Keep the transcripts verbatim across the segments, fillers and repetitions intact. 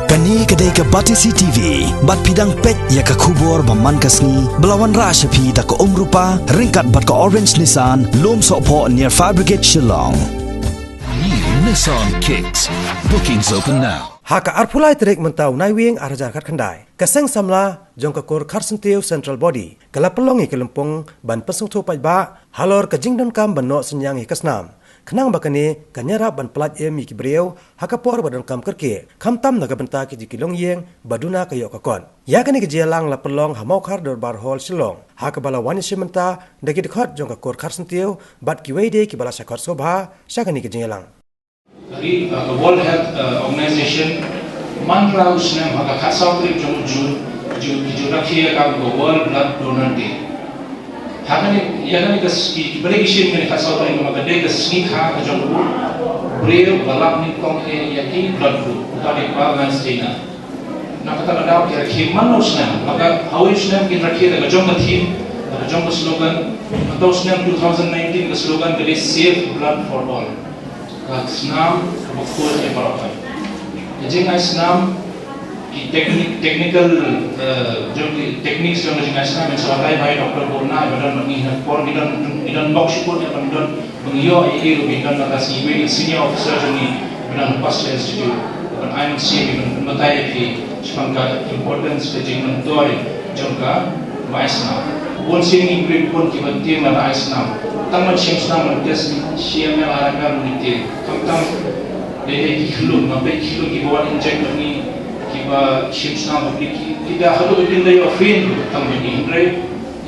Kane ka dei ka Batesi T V, bad phi dang peit ïa ka khubor ba man ka sngi, ba la wanrah sha phi da ka Umrupa, ryngkat bad ka Orange Nissan, Lumsohphoh near Fire Brigade, Shillong. New Nissan Kicks. Bookings open now. Ha ka arphew lai tarik mynta u Naiwieng ar hajar khatkhyndai, ka Seng Samla jong ka Kur Kharsyntiew Central Body ka la pynlong ïa ka lympung ban pynsngewthuh paidbah halor ka jingdonkam ban noh synñiang ïa ka snam, khnang ba kane kan ïarap ban pyllait im ïa ki briew ha ka por ba donkam kyrkieh, khamtam na ka bynta ki jong ki longïing ba duna ka ïoh ka kot. Ïa kane ka jingïalang la pynlong ha Mawkhar Dorbar Hall, Shillong, ha kaba la wan ïashim bynta da ki dkhot jong ka Kur Kharsyntiew bad kiwei de kiba la shah khot sngewbha sha kane ka jingïalang. Ka ri, uh, ka World Health, uh, Organization, man la u snem ha ka khatsaw tarik jong u June, ju, ju rakhe ïa ka World Blood Donor Day. Ha kane, ïa kane ka sngi, ki ba dei ki shim kane khatsaw tarik, namar ka dei ka sngi kha ka jong u briew ba lap nyngkong eh ïa ki blood group, uta dei u Lance Steiner. Na kata ka daw ki rakhe man la u snem, bad ha u snem ki rakhe da ka jong ka theme, da ka jong ka slogan. Mynta u snem two thousand nineteen ka slogan ka dei Save Blood for All. Ka snam kaba khuid ïa baroh. Ka jingai snam, ki technique, technical, eh, jong ki techniques jong ka jingai snam, mynta sa batai bai Doctor Borna, ba don ngi ha por ngi don, ngi don bok shipor, ba ngi don, ba ngi ïoh ïa i ruh, ngi don na ka sngi wei senior officer jong ngi ba don Pasteur Institute, ban ai mynsiem, ban batai ïa phi shaphang ka importance ka jingmyntoi jong ka ba ai snam. Bun sien ngi pynbun kiba tieng lada ai snam. Tang ban shim snam ban test shi ml ar ml ngi tieng. Khamtam dei dei ki khyllung, nga peit ki khyllung kiba wan inject bad ngi kiba shim snam bad ngi ki, kita haduh ki dei ïoh fin tang ban ngi hynrei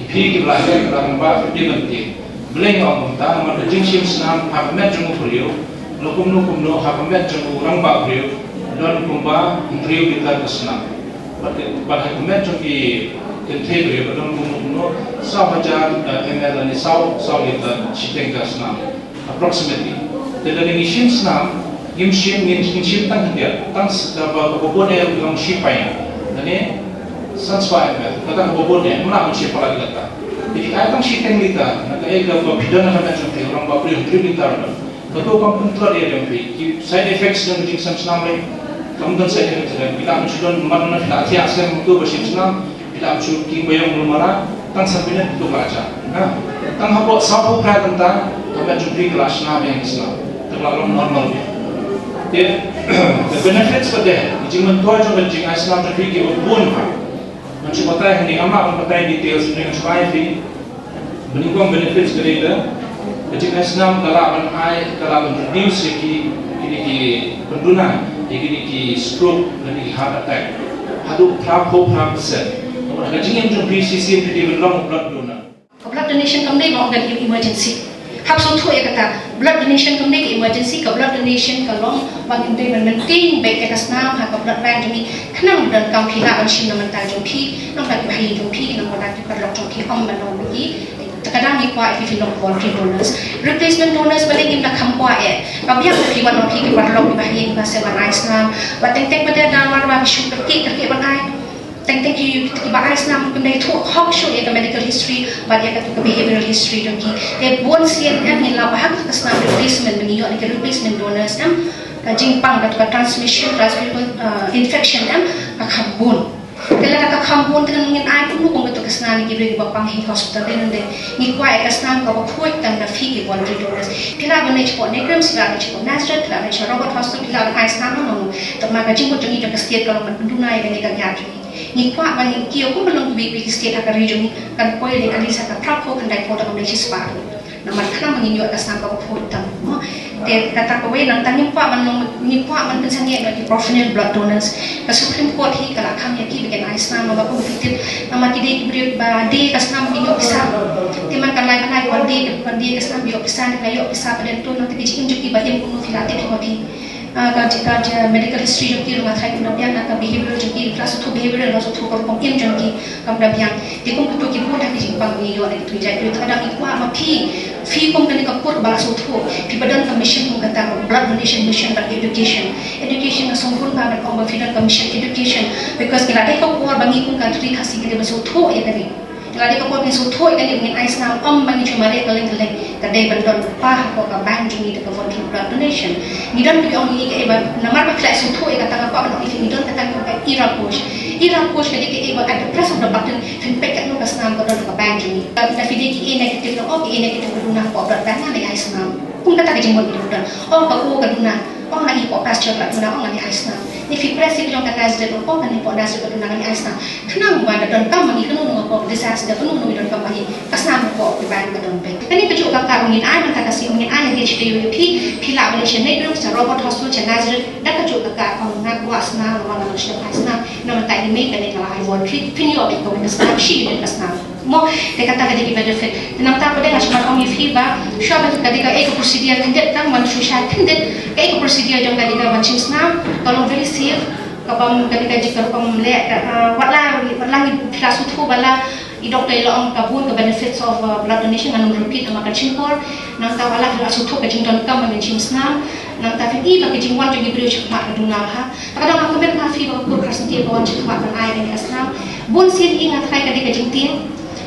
i phi kiba la hynrei kiba la rangbah ki dei ban tieng. Blei nga ong kumta namar ka jingshim snam ha ka met jong u briew, la kumno kumno ha ka met jong u rangbah briew, don kumba hynriew liter ka snam. Bad, bad ha ka met jong ki kynthei briew ka don kumno kumno saw hajar, eh, ml lane saw, saw liter shiteng ka snam. Approximately. Te lada ngi shim snam, ngim shim, ngin, ngin shim tang khyndiat, tang s-, kaba, kaba bun eh long shi pint. Lane san spah ml, kata kaba bun eh, ym lah ban shim palat kata. Te phi ai tang shiteng liter, na kaei kaba phi don ha ka met jong phi, u rangbah briew hynriew liter don. Kato kam pyntlot ïa jong phi. Ki side effects jong ka jingshem snam lei. Kam don side effects lei. Phi lah ban shu don mar na phi lah thiah slem kato ba shim snam. Phi lah ban shu king ba ïong ba mara. Tang san minit kato ka la jia. Ha. Tang hapoh sawphew phra kynta ka met jong phi ka la shna biang ka snam. Ka la long normal biang. Te ka benefits ka dei. Ka jingmyntoi jong ka jingai snam jong phi kiba bun ha. Ngan shu batai hangne, ngam lah ban batai details, ngan shu batai phi. Ba nyngkong benefits ka dei ka, ka jingai snam ka lah ban ai, ka lah ban reduce ïa ki, kine ki pynduna ïa kine ki stroke lane ki heart attack haduh phra phew phra percent. Namar ha ka jingim jong phi shisien phi dei ban long blood donor. Ka blood donation kam dei ban ong ka dei emergency. Hap sngewthuh ïa kata, blood donation kam dei ka emergency, ka blood donation ka long ba ngin dei ban maintain beit ïa ka snam ha ka blood bank jong ngi. Khnang ba donkam phi lah ban shim na bynta jong phi, na bynta ki bahaïing jong phi, na bynta ki paralok jong phi, ym ban long ki. Te ka dang ngi kwah ïa phi ki voluntary donors. Replacement donors balei ngim da kham kwah ïa. Ba biang phi wan long phi ki paralok ki bahaïing ba shem ban ai snam. Ba teng teng ba dei da mar ba ki shu kyrkieh kyrkieh ban ai. Teng teng ki, kiba ai snam kim da ithuh hok shuh ïa ka medical history bad ïa katu ka behavioral history jong ki. Te bun sien em ngi la ba ha katu ka snam replacement, ba ngi ïoh ïa ka replacement donors em, ka jingpang katu ka transmission, transmissible, uh, infection em, ka kham bun. Te lada ka kham bun te kan ngin ai kumno kum katu ka snam ïa ki briew kiba pang ha hospital. Te ngi kwah ïa ka snam kaba khuid tam da phi ki voluntary donors. Phi lah ban leit shapoh NEIGRIHMS, phi lah ban leit shapoh Nazareth, phi lah ban leit sha Robert Hospital, phi lah ban ai snam, no, no, no. Te ma ka jingmut jong ngi jong ka state ka long ban pynduna ïa kane ka gap jong ngi. Ngi kwah ba ngi kiew kumba long kiwei kiwei ki state ha ka ri jong ngi, kan poi leh at least ha ka phra phew khyndai phew, da kam dei shispah. Namar khnang ba ngin ïoh ka snam kaba khuid tam, mo. Te kata kawei nangta ngim kwah ban long, ngim kwah ban pynsangeh bad ki provisional blood donors. Ka Supreme Court hi ka la khang ïa ki ba kin ai snam, namar kumba phi tip, namar ki dei ki briew ba die ka snam ki ïoh pisa. Te man kan lai ban ai wan die, wan die ka snam ïoh pisa, ne ka ïoh pisa ba den to, nangta ki jingim jong ki ba im kumno phi la tip hi ba phi. Ah, ka, ka, ka medical history jong ki ruh nga tharai kam da biang, na ka behavioral jong ki, ka la sngewthuh behavioral, la sngewthuh ka rukom im jong ki kam da biang. Te kum kito ki bun ha ki jingpang ngi ïoh na kito ki jait briew, te ka dang ngi kwah ma phi, phi kum kane ka kur ba la sngewthuh, phi ba don ka mission kum kata, blood donation mission bad education. Education nga sngewbha ban ong ba phi don ka mission education, because ngi la dei ka kur ba ngi kum ka ri Khasi ngi dei ban sngewthuh ïa kane. Ngi la dei ka por ba ngin sngewthuh ïa kane, ngin ai snam, ym ba ngin shu mareh kylleng kylleng. Ka dei ban don pa hapoh ka bank jong ngi da ka voluntary blood donation. Ngi don kiba ong ïa ngi kaei ba namar ba phi la sngewthuh ïa kata, nga kwah ban ong ïa phi, ngi don kata ka Rakosh. I Rakosh ka dei kaei ba at the press of the button phin peit katno ka snam ka don ha ka bank jong ngi. Lada phi dei ki A negative, nang ong ki A negative ka duna hapoh blood bank, ngan ai snam. Kum kata ka jingmut ngi don. O ka O ka duna. O ngan ïoh pasture ka duna, o ngan ai snam. Lada phi press ïa ka jong ka Nazareth, o kane hapoh Nazareth ka duna, ngan ai snam. Khnang ba da donkam ma ngi kano kano ka disaster, kano kano ka donkam ma ngi, ka snam hapoh ka bank ka don beit. Kane kajuh ka kar ngin ai, mynta ka sngi ngin ai ha H D U P, phi lah ban leit sha Negril, sha Robert Hospital, sha Nazareth, da kajuh ka kar, ong nga kwah snam, nga wan sha ai snam, na mynta i Mei kane ka la ai ward three, phin ïoh beit kawei ka snam, shi unit ka snam. Mo, te kata ka dei ki benefit. Te nangta pat de nga shu ban ong ïa phi ba, shuwa ba ka dei kaei ka procedure khyndiat tang ban shu shai khyndiat, kaei ka procedure jong ka dei ka ban shim snam, ka long very safe, ka bym ka dei ka jingkyrpang leh, ka, ah, wat la, wat la ngi phi la sngewthuh ba la, i doktor i la ong ka bun ka benefits of, uh, blood donation, ngan ym repeat namar kan shim por. Nangta wat la phi la sngewthuh ka jingdonkam ban shim snam. Nangta phin i ba ka jingwan jong ki briew shakhmat ka duna bha. Te ka dang nga kmen ha phi ba ka kur Kharsanti ka wan shakhmat ban ai kane ka snam. Bun sien i nga tharai ka dei ka jingtieng,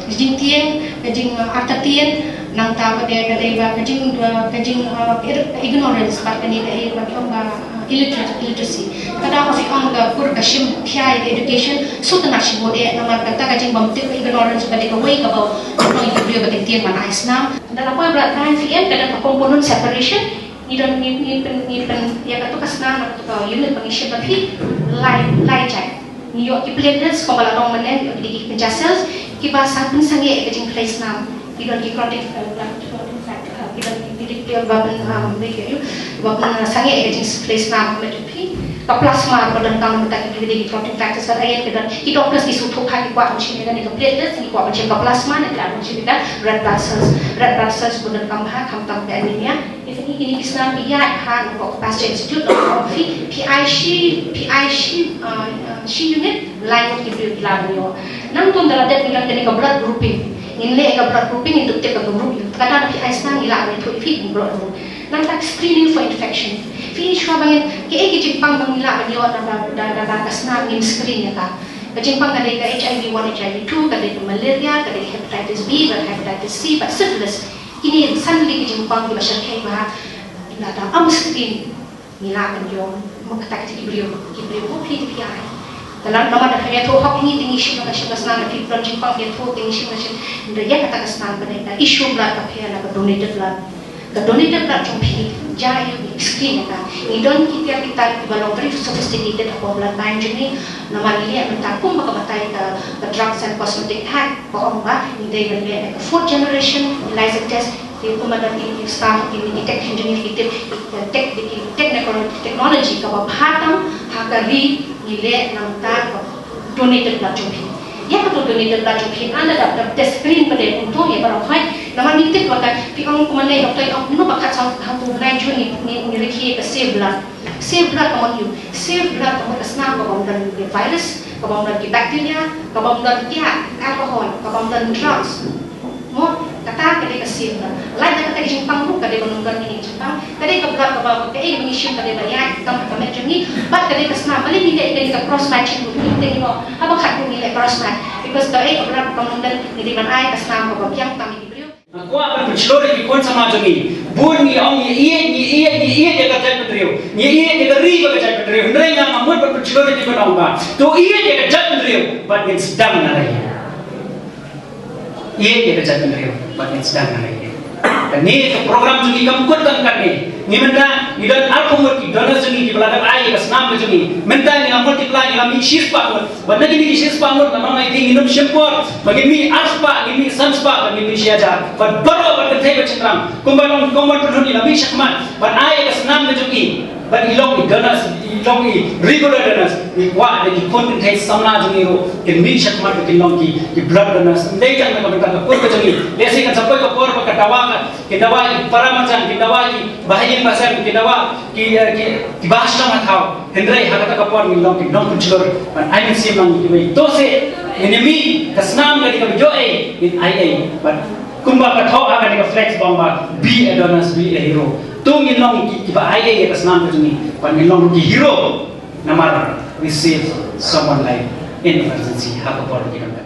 ka jingtieng, ka jing, uh, artatien. Nangta ka dei, ka dei ba ka jing, uh, ka jing, uh, ignorance bad kane ka dei ba ki ong ba, uh, illiterate, illiteracy. Ka dei ba phi ong ka kur ka shim khia ïa ka education, sngewtynnat shibun eh, namar kata ka jingbymtip, ka ignorance ka dei kawei kaba long ïa ki briew ba kin tieng ban ai snam. Da la poi blood bank phi em, ka don ka component separation, ngi don ngi, ngi pyn, ngi pyn ïa kato ka snam na kato ka unit ba ngi shim ba phi, lai, lai jait. Ngi ïoh ki platelets, kumba la long mynne, ngi ïoh ki dei ki pynja cells, kiba sa pynsangeh ïa ka jingphlei snam. Ki don ki clotting, uh, clotting factor, uh, ki don ki, ki, ki, ba pyn, um, ba pyn, uh, sangeh ïa ka jingphlei snam, ka met jong phi. Ka plasma ruh ka don tang, mynta ki dei ki clotting factors, ka don, ki doctors ki sngewthuh bha, ki kwah ban shim ïa kane ka platelets, ki kwah ban shim ka plasma, ne ki kwah ban shim ïa ka red blood cells, red blood cells ruh ka don tang bha, khamtam ka anemia. Ïa kine, kine ki snam ki ïaid ha, na ka Pasteur Institute, na ka phi, phi ai shi, phi ai shi, uh, uh, shi unit, lai ngut ki briew ki lah ban ïoh. Nangta da la dep ngi don kane ka blood grouping. Ngin leh ka blood grouping, ngin tip ka group. Ka dang phi ai snam ngi lah ban ïathuh ïa phi blood group. Nangta screening for infection. Phi shuwa ba ngin, kaei ka jingpang ba ngi lah ban ïoh da, da, da, da ka snam ngin screen ïa ka. Ka jingpang ka dei ka H I V one, H I V two, ka dei ka malaria, ka dei ka hepatitis B, bad hepatitis C, bad syphilis. Kine san tylli ki jingpang kiba shyrkhei ba lada ym screen. Ngi lah ban ïoh, mo kata ki briew, ki briew mo phi phi ai. Te namar da phi ïathuh hok ngi te ngi shim ka snam, phi pynjah jingpang phi ïathuh te ngi shim ka snam. Hynrei ïa kata ka snam ka dei ka issue blood ka phi ïa na ka donated blood. Ka donated blood jong phi jia ïa u screen ïa ka. Ngi don ki tiar ki tar kiba long very sophisticated hapoh blood bank jong ngi. Namar ngi leh mynta kumba ka batai ka, ka Drugs and Cosmetic Act. Ba ong ba ngi dei ban leh fourth generation ELISA test, te kumba don ki staff, ki, ki tech engineer, ki tech, ki tech, ki technical technology kaba bha tam ha ka ri, ngi leh nangta ka donated blood jong phi. Ïa kato donated blood jong phi, ynda da, da test screen pat de kumto ïa baroh khoit. Namar ngi tip ba ka, phi ong kumne, doktor ong kumno ba kat sa ha u bnai June ngi, ngi, ngi rkhie ka save blood. Save blood ka mut ïa u, save blood ka mut ka snam kaba ym don virus, kaba ym don ki bacteria, kaba ym don ki alcohol, kaba ym don drugs. Mo, kata ka dei ka save blood. Lait na kata ka jingpang ruh ka dei ban ym don kine ki jingpang. Ka dei ka blood kaba, kaei ba ngi shim ka dei ban ïaid tam ha ka met jong ngi. Bad ka dei ka snam, balei ngi leh ïa ka cross matching ruh, ngi teng ïoh haba khatduh ngi leh cross match. Because kaei ka blood kaba ym don ngi dei ban ai ka snam kaba biang tam ïa ki briew. Nga kwah ban pynshlur ïa ki khun samla jong ngi. Bun ngi ong ngi ïeit, ngi ïeit, ngi ïeit ïa ka jaitbynriew. Ngi ïeit ïa ka ri bad ka jaitbynriew. Hynrei nga, nga mut ban pynshlur ïa ki ban ong ba to ïeit ïa ka jaitbynriew bad ngin sdang na lade. Ïeit ïa ka jaitbynriew bad ngin sdang na lade. Kane ka program jong ngi kam kut tang katne. Ngi mynta ngi don arphew ngut ki donors jong ngi kiba la dep ai ïa ka snam ka jong ngi. Mynta ngi la multiply, ngi la mih shispah ngut. Bad na kine ki shispah ngut, namar ngi dei ngin ym shim por ba ngin mih arspah, ngin mih sanspah, ba ngin mih shi hajar. Bad baroh ban kynthei bad shynrang. Kumba long, kumba long pynhun ngi la mih shakhmat ban ai ïa ka snam ka jong ngi. Bad i long i donors, i long i regular donors. Ngi kwah ba ki khun kynthei samla jong ngi ruh kin mih shakhmat, ba kin long ki, ki blood donors. Ym dei tang na ka bynta ka kur ka jong ngi. Lehse kan sa poi ka por ba ka dawa ka, kin dawa ki para marjan, kin dawa ki bahaïing bahasem, kin dawa ki, eh, ki, ki bahasem ha thaw. Hynrei ha kata ka por ngin long ki nongpynjulor ban ai mynsiem lang ïa kiwei. To se ngin ïa mih, ka snam ka dei kaba ïoh ei, ngin ai ei. Bad kumba ka thoh ha kane ka flex ba ong ba, be a donor, be a hero. To ngin long ki, kiba ai ei ïa ka snam ka jong ngi. Bad ngin long ki hero. Namar we save someone life in emergency ha ka por ki dang ka.